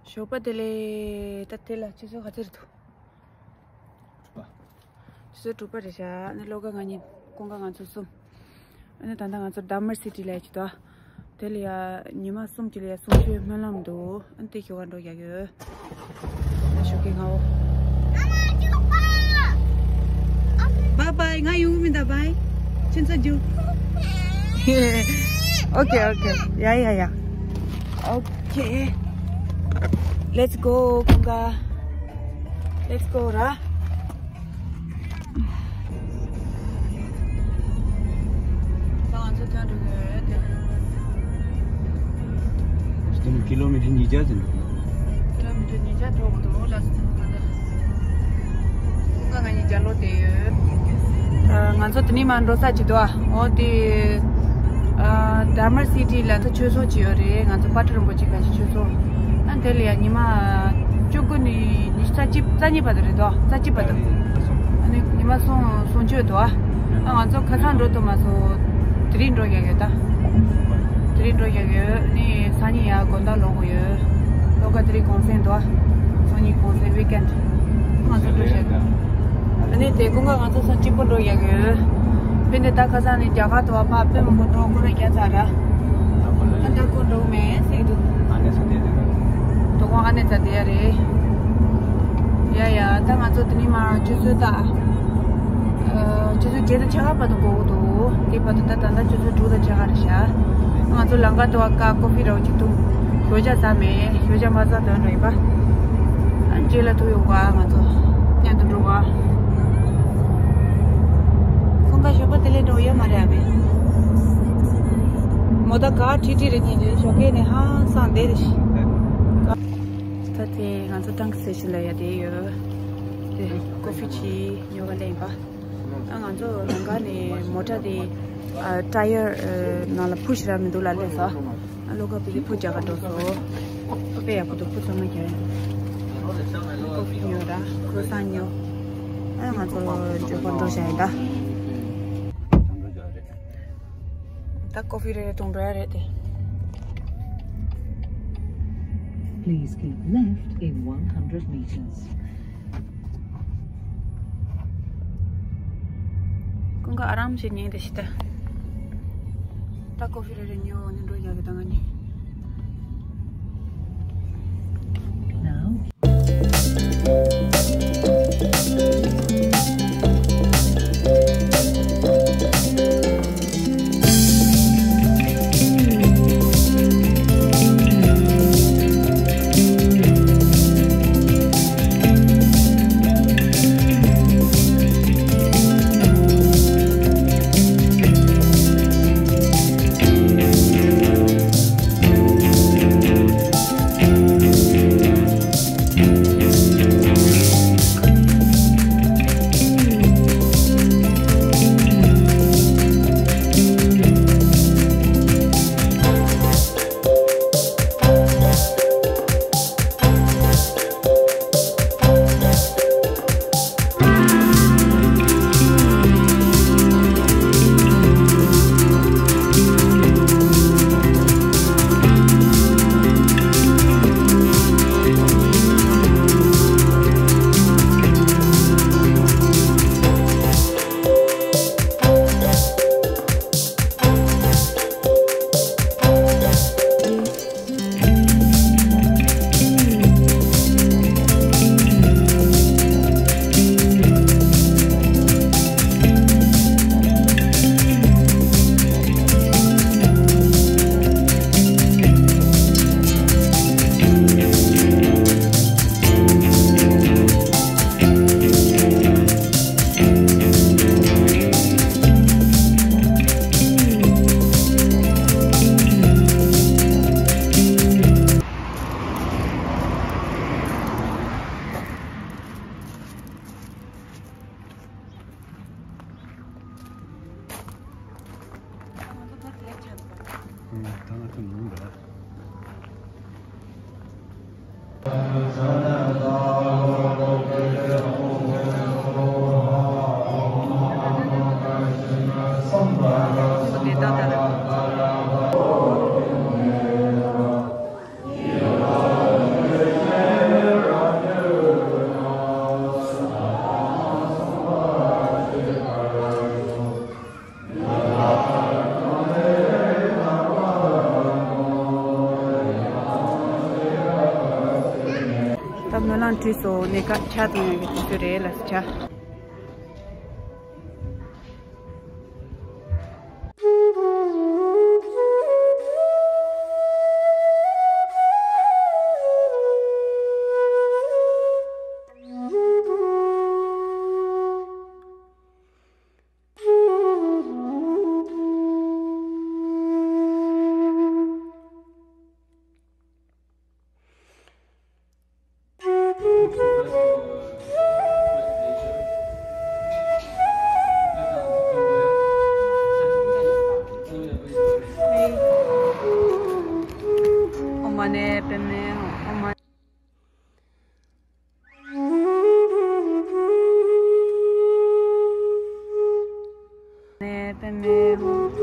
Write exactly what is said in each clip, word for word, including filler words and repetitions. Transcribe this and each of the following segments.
ཞོགས་པ་བདེ་ལེགས། ད་དེ་ལ་ཆུ་ཚོད་ག་ཚོད་རེད་འདུག་དྲུག་པ། ཆུ་ཚོད་དྲུག་པ་རེད་ཤག་ཨ་ནི་གློག་ཀ་ང་གཉིས། ཀུན་དགའ་ང་ཚོ་གསུམ། ཨ་ནི་ད་ལྟ་ང་ཚོ་ཌན་མར་སི་ཊི་ལ་ཡ་ཅིག་འདུག་དེ་ལ་ཡ་ཉི་མ་གསུམ་གྱི་ལ་ཡ་གསུང་ཆོས་སྨོན་ལམ་འདུག་ཨ་ནི་དེ་ཞུ་ག་འགྲོ་ཡག་ཡོད། ད་ཞོགས་ཀའི་ང་འོ། Bye bye. ང་ཡོང་མི་འདུག Bye. ཁྱེད་ཚོ་རྒྱུ། Okay, okay. Yeah, yeah, yeah. Okay. Let's go, ཀུན་དགའ། Let's go ར། ད་ང་ཚོ་ཐོན་འགྲོ་གི་ཡོད་དེ། སྟོན་ཀི་ལོ་མི་ཊར་ཉིས་བརྒྱ་ཙམ་འདུག་ཀི་ལོ་མི་ཊར་ཉིས་བརྒྱ་འགྲོ་དགོས་འདུག་ལ་སི་ཐན་ད་ལྟ། ཀུན་དགའ་ང་གཉིས་རྒྱ་ལོ་བསྡད་ཡོད། ཨ། ང་ཚོ་དེ་ནས་མར་འགྲོ་ས་ཅིག་འདུག་ཨ། འོ་དེ། ཨ། ཌན་མར་སི་ཊི་ལ་ད་ཆོས་ཚོགས་ཅིག་ཡོད་རེད། ང་ཚོ་པ་ཊི་རིན་པོ་ཆེ་ག་ཞིག་ཆོས་ཚོགས། ཨ་དེ་ལ་ཡ་ཉི་མ་བཅུ་དགུ་ནས་ཉི་ཤུ་རྩ་གཅིག་རྩ་གཉིས་བར་དུ་རེད་དོ། རྩ་གཅིག་བར་དུ། ཨ་ནི་ཉི་མ་གསུམ་གསུང་ཆོས་འདུག་ཨ། ཨ་ང་ཚོ་ཁ་སང་འགྲོ་ཐུབ་མ་སོང་། དེ་རིང་འགྲོ་ཡག་ཡོད་ད། དེ་རིང་འགྲོ་ཡག་ཡོད། ཨ་ནི་སང་ཉིན་ཡ་དགོང་དག་ལོག་དགོས་ཡོད། ལོག་ག་དེ་རིང་གུང་སེང་འདུག་ཨ། སང་ཉིན་གུང་སེང་ཝིག་ཨེན་ཌི། ང་ཚོ་འགྲོ་ཤག་ཨ་ནི་དེ་ཀུན་དགའ་ང་ཚོ་སང་གཅིག་པོ་འགྲོ་ཡག་ཡོད། དཔེར་ན་ད་ཁ་སང་ནས་རྒྱ་གར་དུ་བ་ཕ་དཔེ་མང་པོ་འགྲོ་ཁོ་ར་རྒྱ་ཚ་ར། ཨ་ད་ཁོ་འགྲོ་མེད་ཟེར་གི་འདུག་ཨ་ནེ་ས་དེ་དེ་ག་དོ་དགོང་ཨ་ནེ་ཚ་དེ་ཡ་རེད། ཡ་ཡ་ད་ང་ཚོ་དེ་ནས་མར་ཆུ་ཚོད་ད། ཨ་ཆུ་ཚོད་བརྒྱད་དང་ཕྱེད་ཀ་བར་དུ་འགོར་གི་འདུག་དེ་བར་དུ་ད་ད་ལྟ་ཆུ་ཚོད་དྲུག་དང་ཕྱེད་ཀ་རེད་ཤག་ང་ཚོ་ལམ་ཁ་དུ་བ་ཀ་ཀོ་ཕི་ར་བ་ཅིག་འཐུང་། ཞོགས་ཇ་ཟ་མེད། ཞོགས་ཇ་མ་ཟ་དོན་འགྲོ་ཡིན་པ། ཨ་རྗེས་ལ་ཐུག་ཡོང་ག་ང་ཚོ་མཉམ་དུ་འགྲོ་ག་ཁོང་ག་ཞོགས་པ་དེ་ལས་འགྲོ་ཡོད་མ་རེད་ཨ་བས། མོ་ད་ག་ཁྲིད་ཁྲིད་རེད་ཉིན་རེ་ཞོགས་ཀས་ནས་ཧང་སང་བསྡད་རེད་ཤི། ད་དེ་ང་ཚོ་ཊང་སི་ཊེ་ཤན་ལ་ཡ་བསྡད་ཡོད། དེ་ཀོ་ཕི་ཅིག་ཉོ་ག་སླེབས་ཡིན་པ། ཨ་ང་ཚོ་ལམ་ཁ་ནས་མོ་ཊ་དེ་ཨ་ཊ་ཡར་ཨ་ནང་ལ་ཕུ་ཞིག་རག་མི་འདུག་ལ་སླེབས་སོང་། ཨ་བློ་ཁ་བུ་དེ་ཕུ་རྒྱག་ག་འགྲོ་སོང་། དཔེ་ཡག་པོ་འདུག་ཕུ་ཚང་མ་རྒྱག་ཡོད། ཀོ་ཕི་ཉོ་ར་ཁོ་སང་ཉོ། ཨ་ང་ཚོ་མགྱོགས་པོ་འགྲོ་བཞག་ཡིན་ད། ད་ཀོ་ཕི་རེ་རེ་འཐུང་འགྲོ་ཡ་རེད་དེ། Please keep left in one hundred meters. ཀུན་དགའ་ཨ་རམ་བྱེད་ཉེན་དེ་ཤི་ད། ད་ཀོ་ཕི་རེ་རེ་ཉོ་ནས་འགྲོ་ཡག་གི་ད་ང་གཉིས། Now ལང་བྲིས་སོ་ནས་ཀ་ཆ་དང་ཡང་གི་དུས་ཚོད་རེད་ལ་ཆ། ཨོཾ་མ་ཎི་པདྨེ་ཧཱུྃ། ཨོཾ་མ། ནས་པདྨེ་ཧཱུྃ།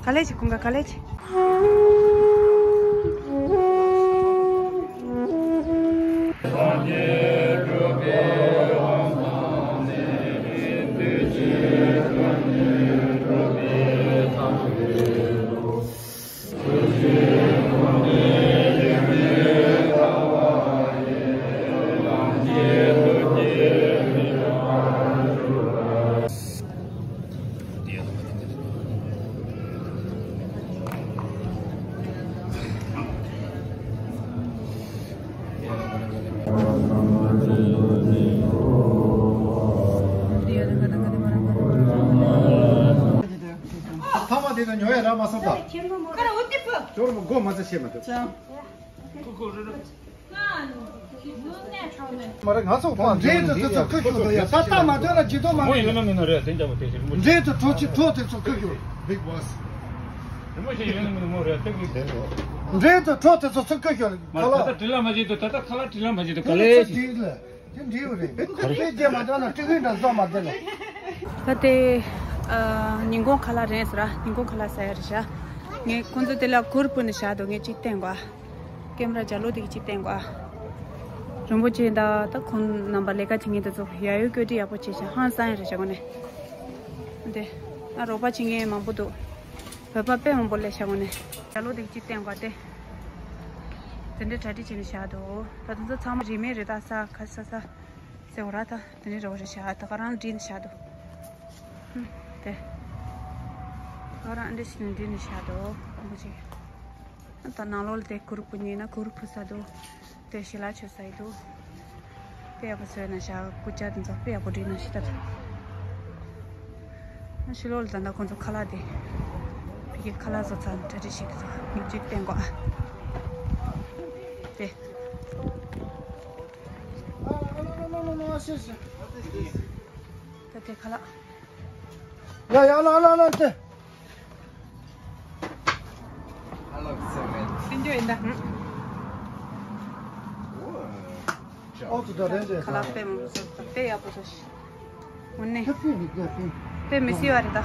ག་ལེ་ཆི་ཀུན་དགའ་ག་ལེ་ཆི། ཐ་མ་དེ་དང་ཉོ་ཡ་རག་མ་སོང་ད། ཁྱོད་རང་མགོ་མ་ཚ་བཤད་མ་ཐུབ། མ་རེད་ང་ཚོ་ཕ་འདྲེ་དུ་དུ་ཚོ་ཁུ་ཁུ་དུ་ཡ་ས་ཏ་མ་ཐོན་ལ་ཇི་ཏོ་མ་མོ་ཡིན་ན་མིན་ན་རེད་དེ་འཇམ་པོ་དེ་ཞིག་མོ་འདྲེ་དུ་གྲོ་ཆི་གྲོ་དེ་ཚོ་ཁུ་ཁུ་བིག་བོ་སི། རི་མོ་ཞིག་ཡོད་ན་མིན་ན་མོ་རེད་དེ་གི་དེ་རེད། འདྲེ་དུ་གྲོ་དེ་ཚོ་ཚུ་ཁུ་ཁུ་མ་ཁ་ལ། ད་ད་དྲི་ལ་མ་བྱེད་དུ་ད་ད་ཁ་ལ་དྲི་ལ་མ་བྱེད་དུ་ག་ལེ་ཞིག་དེ་འདྲི་བ་རེད། དཔེ་རྒྱ་མ་འདྲ་ན་ཏྲི་གིན་འདྲ་བཟོ་མ་དེ་ལ། ད་དེ་ཉིན་གུང་ཁ་ལག་རན་ཟེར་ར། ཉིན་གུང་ཁ་ལག་ཟ་ཡ་རེད་ཤག་ངས་ཁོང་ཚོ་དེ་ལ་གུར་ཕུབ་ནས་བཞག་འདུག་ངས་གཅིག་བསྟན་དགོས། ཀེམ་ར་རྒྱ་ལོ་དེ་གི་གཅིག་བསྟན་དགོས། རིན་པོ་ཆེ་ད་ད་ཁོང་རྣམ་པ་ལས་ཀ་བྱེད་མཁན་དེ་ཚོ་ཡ་ཡོ་བཀོད་སྒྲིག་ཡག་པོ་བྱས་ཤག་ཧང་སང་ཡ་རེད་ཤག་ཁོ་ནས། དེ་ཨ་རོགས་པ་བྱེད་མཁན་མང་པོ་འདུག་བོད་པ་དཔེ་མང་པོ་སླེབས་ཤག་ཁོ་ནས། རྒྱ་ལོ་དེ་གི་གཅིག་བསྟན་དགོས་ཏེ། དེ་འདྲའི་གྲ་སྒྲིག་བྱས་ནས་བཞག་འདུག་ད་དེ་ཚོ་ཚང་མ་རིན་མེད་རེད། ད་ས་ཁ་ས་ས་ཟེར་བ་ར་ད། དེ་ནས་རོ་རེ་བཞག་ད་ག་རང་འདྲིས་ནས་བཞག་འདུག་ཧུམ། དེ། ག་རང་འདྲིས་ནས་འདྲིས་ནས་བཞག་འདུག་ཁོང་པོ་ཅིག་ད་ནང་ལོགས་ལ་དེ་གུར་ཕུབ་ཉེ་ན་གུར་ཕུབ་ས་འདུག་དེ་ཞལ་ལག་མཆོད་ས་ཡི་འདུག་དེ་ཡག་པོ་བཟོས་ན་བཞག་སྐུ་ཅག་དེ་ཚོ་དཔེ་ཡག་པོ་འདྲིས་ན་ཤི་ད། ཕྱི་ལོགས་ལ་ད་ལྟ་ཁོང་ཚོ་ཁ་ལག་དེ། ཕ་གི་ཁ་ལག་བཟོ་ཚར་གྲ་སྒྲིག་བྱེད་ཀྱི་འདུག་ཉིན་གཅིག་བསྟན་དགོས་ཨ། དེ། ད་དེ་ཁ་ལག་ཡ་ཡ་ལ་ལ་ལ་དེ། སེམས་ཅོ་ཡིན་ད། ཨོ་ཙི་ད་རེད་དེ། ཁ་ལག་དཔེ་མང་པོ་བཟོ་དཔེ་ཡག་པོ་བཟོ་ཤི། དངོས་གནས། དཔེ་མི་སྲིད་པ་རེད་ད།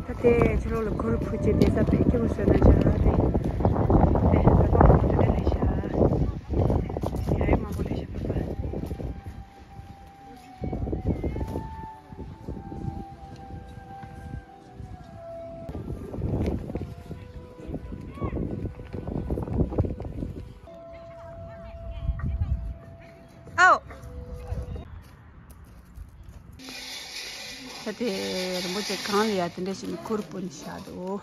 ད་དེ་ཕྱི་ལོགས་ལ་གུར་ཕུབ་བྱས་བསྡད་ས་དཔེ་སྐྱིད་པོ་བཟོས་ན་བཞག་དེ། དེ་ད་དུང་དེ་འདྲ་ལས་བཞག་ཡ་ཡོ་མང་པོ་ལས་བཞག་པ། ཨའོ། ད་དེ་རིན་པོ་ཆེ་གང་ལ་ཡ་དེ་འདྲ་ཞིག་ནི་གུར་ཕུབ་ནས་བཞག་འདུག་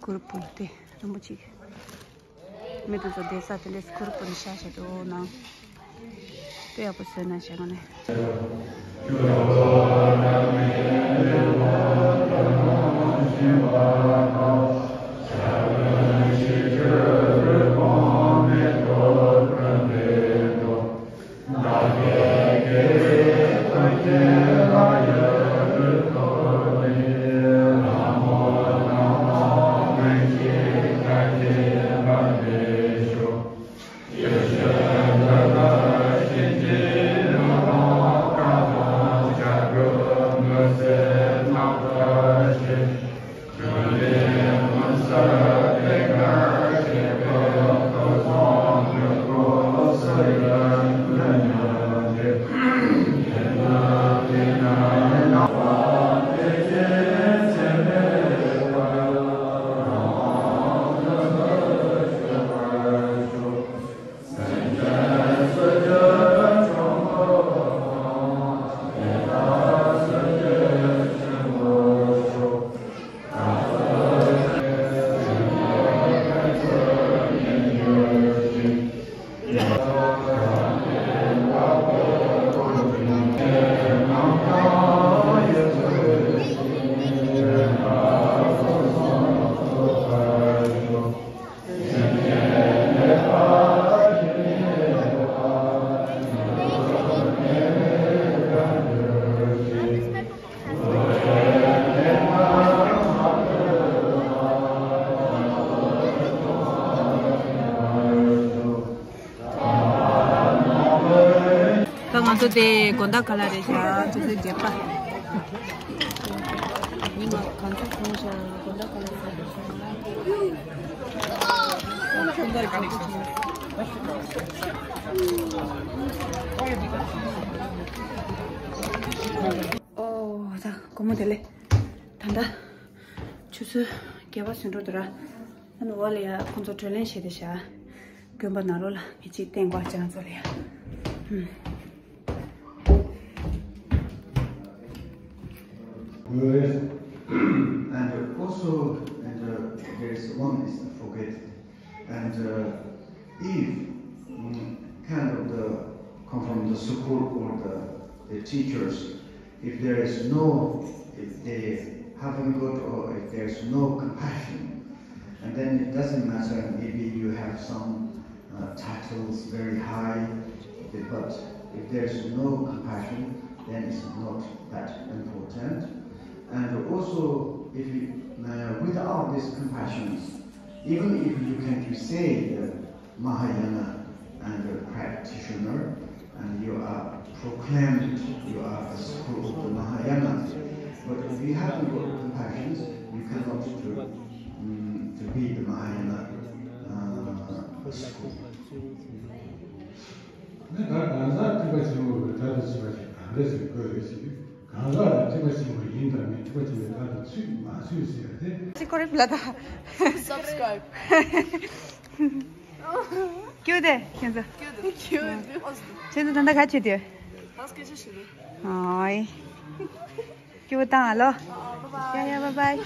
གུར་ཕུབ་དེ་རིན་པོ་ཆེ། མི་དེ་ཚོ་བསྡད་ས་དེ་འདྲས་གུར་ཕུབ་ནས་བཞག་བཞག་འདུག་ནང་། དཔེ་ཡག་པོ་བཟོས་ན་བྱས་གོ་ནས། ད་ང་ཚོ་དེ་དགོང་དག་ག་ལ་རེད་ཤག་ཆུ་ཚོད་བརྒྱད་པ། ཉི་མ་གང་ཚོད་སོང་ཤག་དགོང་དག་ག་ལ་རེད་ཤག་ཨོ་ད་དགོང་མོ་བདེ་ལེགས། ད་ལྟ་ཆུ་ཚོད་བརྒྱད་པ་ཟིན་འགྲོ་འདུག་ར། ཨ་ནི་འོག་ལ་ཡ་ཁོང་ཚོ་བགྲོ་གླེང་བྱེད་དེ་བཞག་དགོན་པ་ནང་ལོགས་ལ་མི་གཅིག་བསྟན་པ་ཅང་ཚོ་ལ་ཡ། ཧུམ། Good. And also, and uh, there is one is forget. And uh, if mm, kind of the come from the school or the, the teachers, if there is no, if they haven't got or if there is no compassion, and then it doesn't matter, maybe you have some uh, titles very high, but if there is no compassion, then it's not that important. And also, if you, uh, without these compassions, even if you can be say the Mahayana and a practitioner, and you are proclaimed, you are a school of the Mahayana. But if you haven't got compassions, you cannot to, mm, to be the Mahayana uh, school. ནི་ད་གང་ཟག་ཐེག་པ་ཆེན་པོ་གི་གྲལ་དུ་ཕྱིན་པ་ཞིག་གང་འདྲ་ཞིག་དགོས་རེད་ཟེར་དུས། གང་ཟག་ལ་ཐེག་པ་ཆེན་པོ་ཡིན་དང་མིན་ཐེག་པ་ཆེན་པོའི་གྲལ་དུ་ཚུད་མ་ཚུད་ཟེར་ཡ་དེ། ཅི་ཀོ་རེ་ཕི་ལ་ད། Subscribe. ཁྱོད་དེ་ཁྱེད་ཚོ། ཁྱོད་དེ། ཁྱེད་ཚོ་ད་ལྟ་ག་བྱེད་དུས། ད་སྐད་ཆ་བཤད་དུས། ཧོའི། སྐྱིད་པོ་བཏང་ཨ་ལོ། ཡ་ཡ་བཱའི་བཱའི།